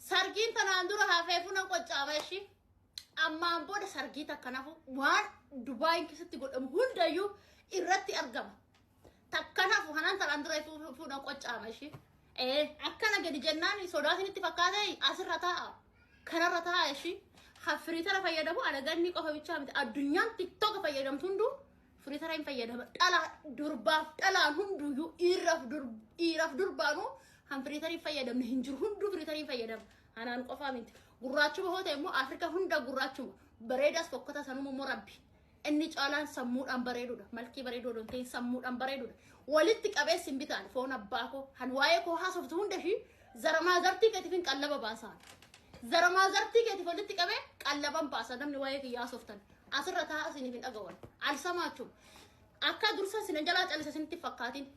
Sargiin tanaan dura hafee funa qoccaama ishii. Ammaan booda sargii takka nafu waan Dubaayin keessatti godhamu hundayyuu irratti argama. Takka nafu kanaan tanaan dura fuuna qoccaama ishii. Ee akkana gadi jennaan sodaa isinitti fakkaate asirra taa'a. Kanarra taa'a ishii. Ha firiitara fayyadamu alaganni qofa bichaa miti. Addunyaan TikTok fayyadamtu hunduu firiitara hin fayyadama. Dhala durbaaf dhalaan hunduyyuu dhiiraaf durbaanuu han firiitara hin fayyadamne hin jiru, hunduu firiitara hin fayyadama. Anaan qofaa miti. Gurraachuma hoo ta'e immoo Afrikaa hunda gurraachuma. Bareedaas fokkata sanuma immoo rabbi. Inni caalaan sammuudhaan bareedudha. Malkii bareeduu odoo hin ta'in sammuudhaan bareedudha. Walitti qabees hin bitaan foon abbaa koo. Han waa'ee koo haasoftu hunda ishii zaramaa zartii keetiif hin qallaba baasaan. Zaramaa zartii keetiif walitti qabee qallaban baasa namni waa'ee kiyya haasoftan. Asirra taa'aa isiniif hin dhagawan. Alsamaachuun. Akka dursa isin jalaa calisa isinitti fakkaatin.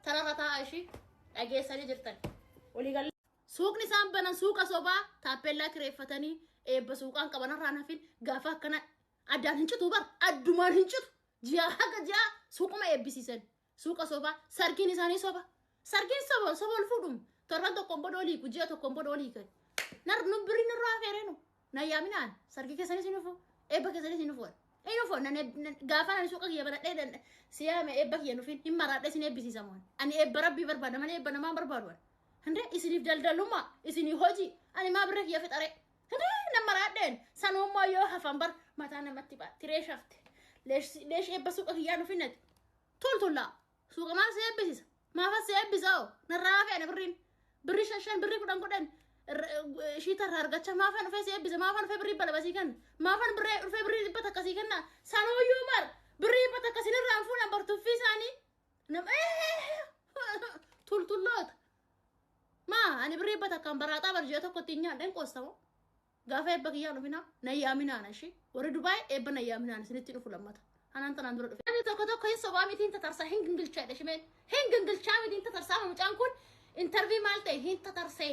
Tararra taa'aa ishii dhageessanii jirtan. Waliigallee. Suuqni isaan banan suuqa sobaa taappellaa kireeffatanii eebba suuqaan qaban irraan hafin gaafa akkana addaan hin citu bar, addumaan hin citu, ji'a haga ji'a suuquma eebbisiisan. Suuqa sobaa, sargiin isaanii soba, sargiin soba, soba ol fuudhum, torban tokkoon booda olii hiiku, ji'a tokkoon booda olii hiikan. Nar nu birri nurraa hafeereenu na yaaminaan sargii keessanis hin dhufu, eebba keessanis hin dhufu, hin dhufu. Nan gaafa ani suuqa kiyya banadhee siyaame eebba kiyya nufin hin maraadhee sin eebbisiisamu. Ani eebba rabbii barbaada malee eebba namaa barbaadu. Hinde isiniif daldalummaa isinii hojii, ani maa birra kiyya fixare? Hinde nama raadheen sanuummoo yoo hafan bar mataa namatti ba'a tiree shafte. Leesh eebba suuqa kiyyaa nufinnati. Toltollaa suuqa maal si eebbisiisa? Maafas si eebbisa oo narraa hafe ana birriin birrii shan shan, birrii kudhan kudhan ishii tarraa argachaa maafan dhufee si eebbisa? Maafan dhufee birrii balaba sii kenna? Maafan birree dhufee birrii 100 sii kenna? Sanuuyyuu bar birrii 100 sinirraan fuudhan bar tuffii isaanii. Nama tultulloota. Maa ani birrii 100n baraaxaa bar ji'a tokkotti hin nyaadheen qoostamo. Gaafa eebba kiyyaan dhufina na yaaminaan ishee. Warri Dubaay eebba na yaaminaan isinitti dhufu lammata. Anaan tanaan dura dhufe. Namni tokko tokko hin sobaa miti, hin tatarsaa, hin gingilchaa jedhe shimeen. Hin gingilchaa miti, hin tatarsaa. Mucaan kun interview maal ta'e hin tatarsee,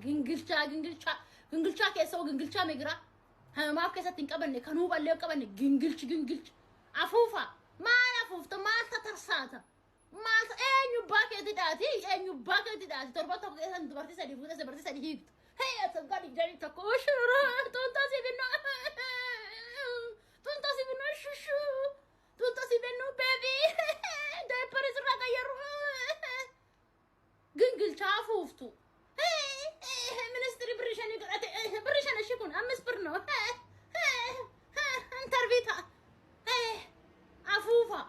gingilchaa gingilchaa gingilchaa keessa hoo gingilchaa migiraa. Hamaaf keessatti hin qabanne, kan huballee hin qabanne, gingilchi gingilchi. Afuufa maal afuufta, maal tatarsaata, maal eenyu abbaa keetii dhaati, eenyu abbaa keetii dhaati? Torba tokko keessan dubartii sadii fuutee dubartii sadii hiiktu. Hee, waggaa 21 ushuru xuuxoo si binnu, xuuxoo si binnu, shushu xuuxoo si binnu, baby diaper sirraa qayyaru, gingilchaa afuuftu. Ministiri birrii shanii godhate, birrii shan ishii kun ammis bir ነው interview ta'a afuufa.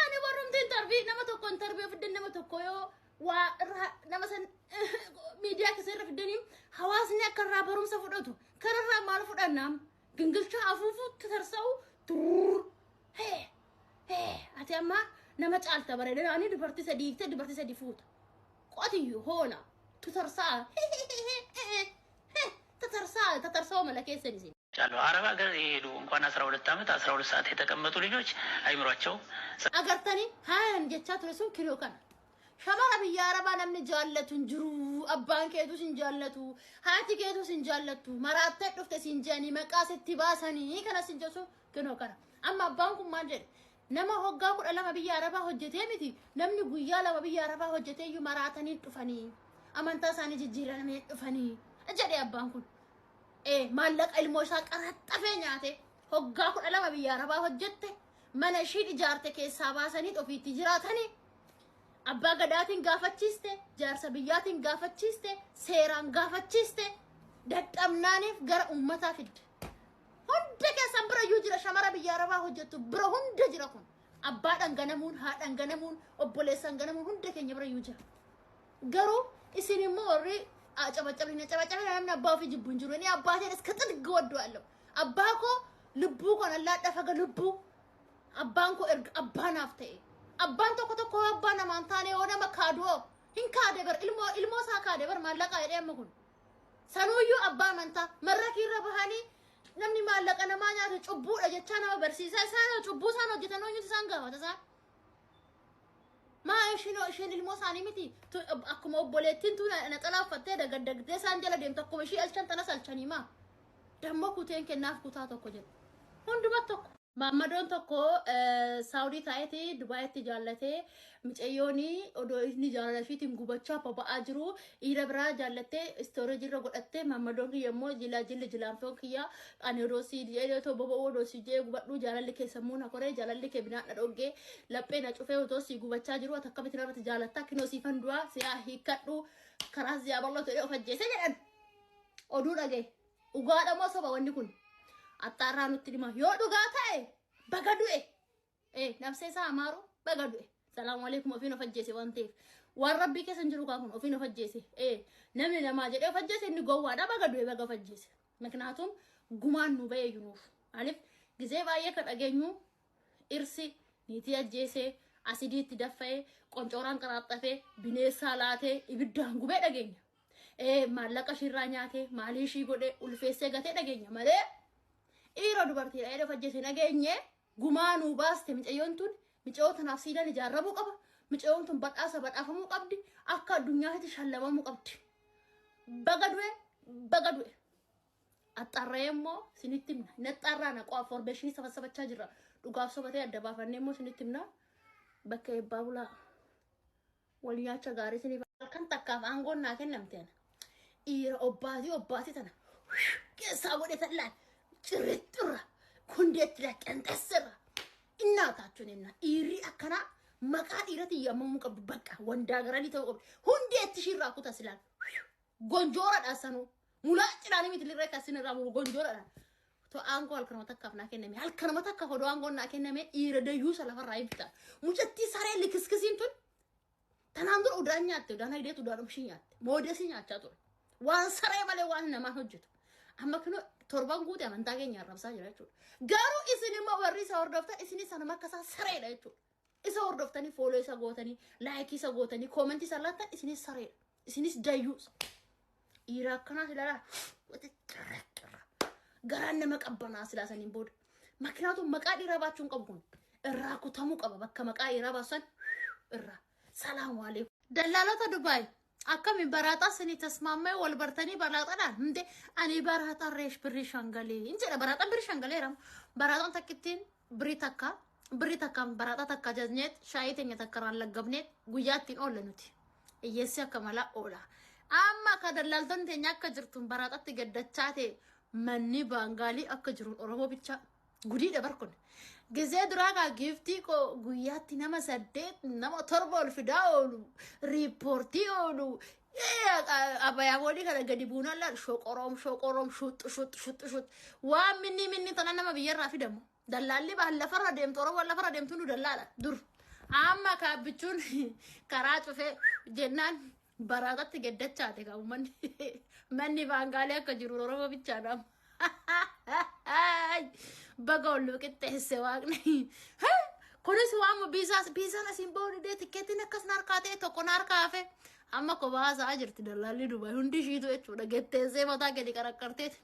Ani warrumti interview nama tokko interview fiddan, nama tokko yoo waa irraa nama san miidiyaa keessa irra fiddanii hawaasni akka irraa barumsa fudhatu, kanarraa maal fudhannaam? Gingilchaa afuufuu, tatarsa'u, turr hee hee. Ati amma nama caalta bareedina ani dubartii sadii hiiktee dubartii sadii fuuta. Qotiyyu hoola tutarsaa tatarsaa tatarsa'u mala keessan isin. አረብ ሀገር የሄዱ እንኳን 12 ዓመት 12 ሰዓት የተቀመጡ ልጆች አይምሯቸው Agartanii, haayan jechaa ture sun kiloo kana. Shamara biyya arabaa namni jaallatu hin jiru. Abbaan keetus hin jaallatu. Haati keetus hin jaallattu. Maraattee dhufte siin jedhanii maqaa sitti baasanii kana sin jedhu kinoo kana. Amma abbaan kun maal jedhe? Nama hoggaa 12 biyya arabaa hojjetee miti. Namni guyyaa 2 biyya arabaa hojjetee iyyuu maraatanii dhufanii. Amantaa isaanii jijjiiramee dhufanii jedhe abbaan kun. Ee, maallaqa ilmoo isaa qaraxxafee nyaate hoggaa 12 biyya arabaa hojjette, mana ishiin ijaarte keessaa baasanii ofiitti jiraatanii, abbaa gadaatiin gaafachiiste, jaarsa biyyaatiin gaafachiiste, seeraan gaafachiiste, dadhabnaaniif gara uummataa fidde. Hunda keessan bira iyyuu jira, shamara biyya arabaa hojjettu bira hunda jira kun. Abbaadhaan ganamuun, haadhaan ganamuun, obboleessaan ganamuun hunda keenya bira iyyuu jira. Garuu isin immoo warri acabacabni acabacabni, namni abbaa ofii jibbu hin jiru. Inni abbaateen iska xigga ወደዋለሁ. Abbaa koo lubbuu koon allaadha faga lubbuu. Abbaan koo erga abbaa naaf ta'e. Abbaan tokko tokko abbaa namaan taane yoo nama kaaduu hin kaade bar, ilmoo isaa kaade bar maallaqaa jedhee amma kun. Sanuuyyuu abbaa amantaa marrakii irra bahanii namni maallaqa namaa nyaatu cubbuudha jechaa nama barsiisaa, isaan cubbuu isaan hojjetan eenyutu isaan gaafata isaan? Maa isheen ilmoo isaanii miti, akkuma obboleettiin tun naxalaa uffattee dagaddagdee isaan jala deemtu, akkuma ishii alchan tanas alchanii maa dammoo kuteen kennaaf kutaa tokko jedhu hunduma tokko. Maammadoon tokko Saawudii taa'eeti Dubaayitti jaallatee micayyoon odoo inni jaalala ishiitiin gubachaa boba'aa jiru dhiira biraa jaallattee storage irra godhattee, maammadoon kiyya immoo jilaa jilli jilaanfoon kiyya ani odoo si jedhee otoo boba'uu odoo si jedhee gubadhuu, jaalalli kee sammuu na koree, jaalalli kee binaan na dhoggee, laphee na cufee, otoo si gubachaa jiru ati akkamitti narratti jaalattaa? Kinoo siifan du'aa, siyaa hiikkadhu, karaa siyaa bal'oo ta'ee of ajjeese jedhan oduu dhagaye. Dhugaadha moo soba wanni kun? Axxaarraa nutti dhima. Yoo dhugaa ta'e baga du'e. Nafsee isaa amaaru, baga du'e. Salaamu alaikum, ofiin of ajjeese waan ta'eef. Waan rabbii keessa hin jiru kaa kun, ofiin of ajjeese. Namni namaa jedhee of ajjeese inni gowwaadha, baga du'e, baga of ajjeese. Miknaatum gumaan nu ba'ee jiruuf. Maaliif gizee baay'ee kan dhageenyu irsi niitii ajjeese, asidiitti daffa'ee, qoncooraan qaraaxxafee, bineessaa laatee, ibiddaan gubee dhageenya. Maallaqa ishiirraa nyaatee, maalii ishii godhee, ulfeessee gatee dhageenya malee dhiira dubartiidha jedhee of ajjeese nageenye. Gumaa nuu baaste micayyoon tun. Micayyoo tanaaf siidaan ijaaramuu qaba. Micayyoon tun badhaasa badhaafamuu qabdi, akka addunyaatti shallamamuu qabdi. Baga du'e, baga du'e. Axxaarree immoo sinitti himna. Inni axxaarraa naqoo information sabassabachaa jirra. Dhugaaf sobatee adda baafannee immoo sinitti himna. Bakka eebbaa bulaa. Wal nyaacha gaarii siniif. Halkan takkaaf aangoon naa kennamte ana. Dhiira obbaatii obbaatii tana keessaa godhe tallaan cirixxirra kundeetti laqqanxessirra. Innaa taachuun innaa dhiirri akkanaa maqaa dhiiratiin yaamamuu qabdu, bakka wandaa garanii ta'uu qabdu. Hundeetti ishiirraa kuta silaan. Gonjooradha sanuu. Mulaa cidhaanii miti lirree kan sinirraa muru, gonjooradha. To aangoo halkanuma takkaaf naa kenname. Halkanuma takkaaf odoo aangoon naa kenname dhiira dayyuusa lafarraa ibta. Mucattii saree likiskisiin tun tanaan dura udaan nyaatte, udaan hayideetu udaan ishii nyaatte. Moodesii nyaachaa ture. Waan saree malee waan namaan hojjetu. Amma kunoo torban guute amantaa keenya arrabsaa jira jechuudha. Garuu isin immoo warri isa hordoftan isin sanuma akka isaa sareedha jechuudha. Isa hordoftanii, follow isa gootanii, like isa gootanii, comment isa laattan isinis sareedha. Isinis dayyuusa. Dhiira akkanaas ilaalaa garaan nama qabbanaa silaa saniin booda. Makinaatu maqaa dhiiraa baachuu hin qabu kun. Irraa kutamuu qaba, bakka maqaa dhiiraa baasan irraa. Salaamu alaikum. Dallaalota Dubaay akkami baraaxaa isinii tasmaammee wal bartanii baraaxaadhaan hunde ani baraaxaan reesh birrii shangalee hin jedha, baraaxaan birrii shangaleera. Baraaxaan takkittiin birrii takka, birrii takkaan baraaxaa takka jajneet shaayii teenya takka irraan laggabneet guyyaa ittiin oolle nuti. Hiyyeessi akka malaa oola. Amma akka dallaaltonni teenya akka jirtuun baraaxatti gaddachaa ta'e manni baangaalii akka jiruun Oromoo bichaa gudiidha barkun. Gizee duraa kaa giiftii koo guyyaatti nama saddeet, nama torba ol fidaa oolu, report oolu, abayaaboolii kana gadi buunaan laal shoqoroom shoqoroom shuux shuux shuux shuux waan minni minni tana nama biyyarraa fidamu. Dallaalli baan lafarra deemtu, Oromoon lafarra deemtu nu dallaala dur. Amma kaabbichuun karaa cufee jennaan baraatatti gaddachaate kan uummanni manni baangaalee akka jiru Oromoo bichaadha. Baga ol nu qixxeesse waaqni. Kunis waan biisaan asiin ba'uu didee, tikkeettiin akkas na harkaa ta'e, tokko na harkaa hafe. Amma kophaa haasa'aa jirti dallaalli Dubaay hundi ishiitu jechuudha. Getteessee mataa gadi qaraqqarteeti.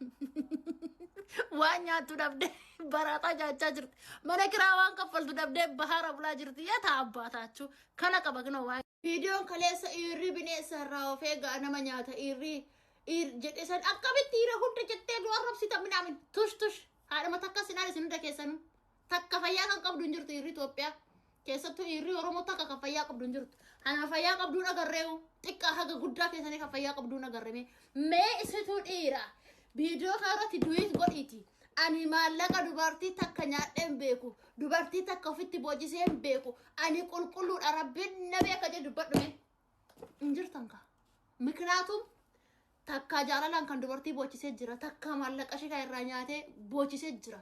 Waan nyaattu dhabdee baraaxaa nyaachaa jirti. Mana kiraa waan kaffaltu dhabdee bahaara bulaa jirti. Yaa ta'a abbaa taachuu. Kana qaba kinoo waa'ee. Viidiyoon kaleessa dhiirri bineensa irraa of eegaa, nama nyaata dhiirri jedhe san akkamitti dhiira hunda jettee nu arrabsita minaamin tush tush haadhuma takka sinaan isin hunda keessanuu takka fayyaa kan qabdu hin jirtu. Dhiirri Itoophiyaa keessattuu dhiirri Oromoo takka kan fayyaa qabdu hin jirtu. Hana fayyaa qabduun agarreewu, xiqqaa haga guddaa keessanii kan fayyaa qabduun agarreme. Mee isituu dhiira viidiyoo kanarratti duet godhiiti. Ani maallaqa dubartii takka nyaadhee hin beeku. Dubartii takka ofitti boojisee hin beeku. Ani qulqulluudha, rabbiin na beeka jedhu dubbadhu mee. Hin jirtan kaa. Miknaatum takka jaalalaan kan dubartii boochisee jira. Takka maallaqa ishee kan irraa nyaatee boochisee jira.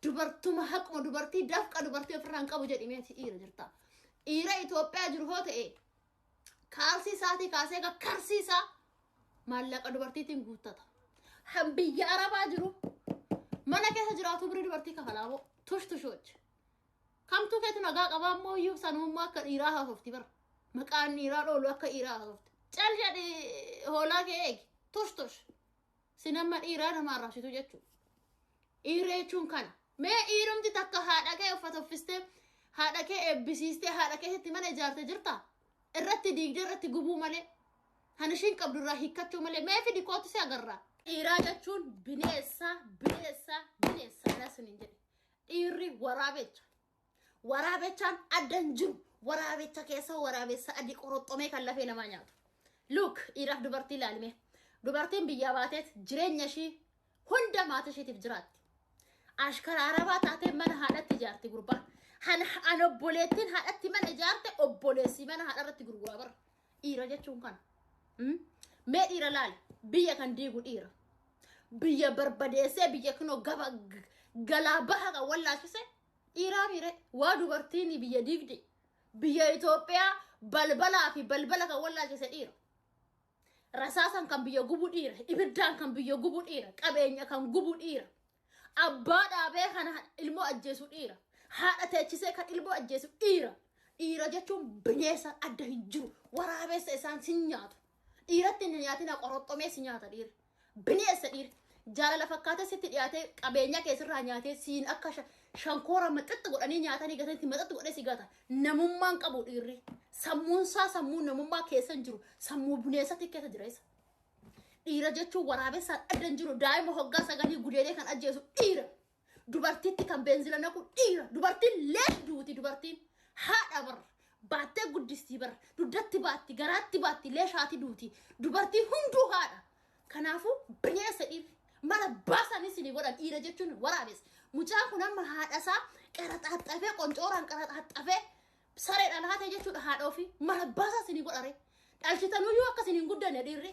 Dubartuma haquma dubartii dafqa dubartii ofirraa hin qabu jedhi meeti dhiira jirta. Dhiira Itoophiyaa jiru hoo ta'e kaalsii isaatii kaasee karsii isaa maallaqa dubartiitiin guuttata. Han biyya Arabaa jiru mana keessa jiraatu birii dubartii kafalaa moo tush tushoch. Kamtuu keetu nagaa qabaa immoo iyyuu sanummaa akka dhiiraa haasofti bara. Maqaan dhiiraa dhoolu akka dhiiraa haasofti. Cal jedhi, hoolaa kee eegi. Tush tush. Sinamma dhiiraa nama arrabsitu jechuudha. Dhiira jechuun kana. Mee dhiirumti takka haadha kee uffata uffistee, haadha kee eebbisiistee, haadha keetitti mana ijaarte jirtaa? Irratti diigdee irratti gubuu malee. Han ishiin qabdu irraa hiikkachuu malee, mee fidi kootu si agarraa. Dhiiraa jechuun bineensa, bineensa, bineensa ana sinin jedhe. Dhiirri waraabecha. Waraabechaan adda hin jiru. Waraabecha keessa waraabessa adii qoroxxomee kan lafee namaa nyaatu. Look, dhiiraaf dubartii ilaalime. Dubartiin biyyaa baateet jireenya ishii hunda maatii ishiitiif jiraatti. Ashkara arabaa taatee mana haadhatti ijaarti gurbaa. Han obboleettiin haadhatti mana ijaarte obboleessi mana haadharratti gurguraa bara. Dhiira jechuun kana. Mee dhiira laali, biyya kan diigu dhiira. Biyya barbadeessee biyya kunoo gaba galaa baha kan wallaalchise dhiiraa miire waa dubartiin biyya diigdi. Biyya Itoophiyaa balbalaa fi balbala kan wallaalchise dhiira. Rasaasan kan biyya gubu dhiira. Ibiddaan kan biyya gubu dhiira. Qabeenya kan gubu dhiira. Abbaa dhaabee kan ilmoo ajjeesu dhiira. Haadha teechisee kan ilmoo ajjeesu dhiira. Dhiira jechuun bineensa adda hin jiru. Waraabessa isaan sin nyaatu. Dhiiratti hin nyaatina, qoroxxomee si nyaata dhiira. Bineensa dhiira. Jaalala fakkaatee sitti dhiyaatee qabeenya keessirraa nyaatee siin akka shankoora maxxaxxi godhanii nyaatanii gatanitti maxxaxxi godhee si gata. Namummaan qabu dhiirri. Sammuunsaa sammuu namummaa keessa hin jiru. Sammuu bineensatti keessa jira isa. Dhiira jechuun waraabessaan adda hin jiru. Daa'ima hoggaa 9 gudeedee kan ajjeesu dhiira. Dubartiitti kan beenzila naqu dhiira. Dubartiin leet duuti dubartiin. Haadha barra. Baattee guddistii barra. Dugdatti baatti, garaatti baatti, leeshaati duuti. Dubartiin hunduu haadha. Kanaafuu bineensa dhiirri. Mala baasanii isinii godhan dhiira jechuun waraabessa. Mucaan kun amma haadha isaa qaraxaaxxafee qoncooraan qaraxaaxxafee sareedhaan haate jechuudha haadha ofii. Mala baasaa isinii godhare. Dhalchitanuyyuu akka isin hin guddanne dhiirri.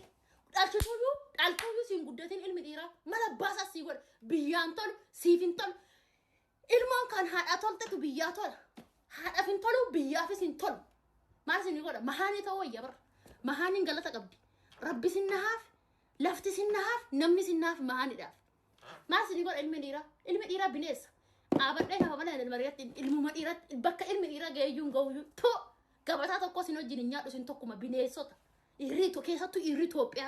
Dhalchituyyuu dhaltuyyuu isin guddatin ilmi dhiiraa mala baasaa sii godha. Biyyaan tolu siif hin tolu. Ilmoon kan haadha toltetu biyyaa tola. Haadhaaf hin tolu, biyyaafis hin tolu. Maal isinii godha? Mahaanii ta'uu wayya bara. Mahaaniin galata qabdi. Rabbi sin nahaaf, lafti sin nahaaf, namni sin nahaaf mahaaniidhaaf. Maal isinii godha ilmi dhiiraa? Ilmi dhiiraa bineensa. Dhaabadhee hafa malee ilma dhiiratti ilmuma dhiiratti bakka ilmi dhiiraa ga'eeyyuu hin ga'uyyuu too gabataa tokko isin wajjin hin nyaadhu isin tokkuma bineensota. Dhiirri keessattuu dhiirri Itoophiyaa.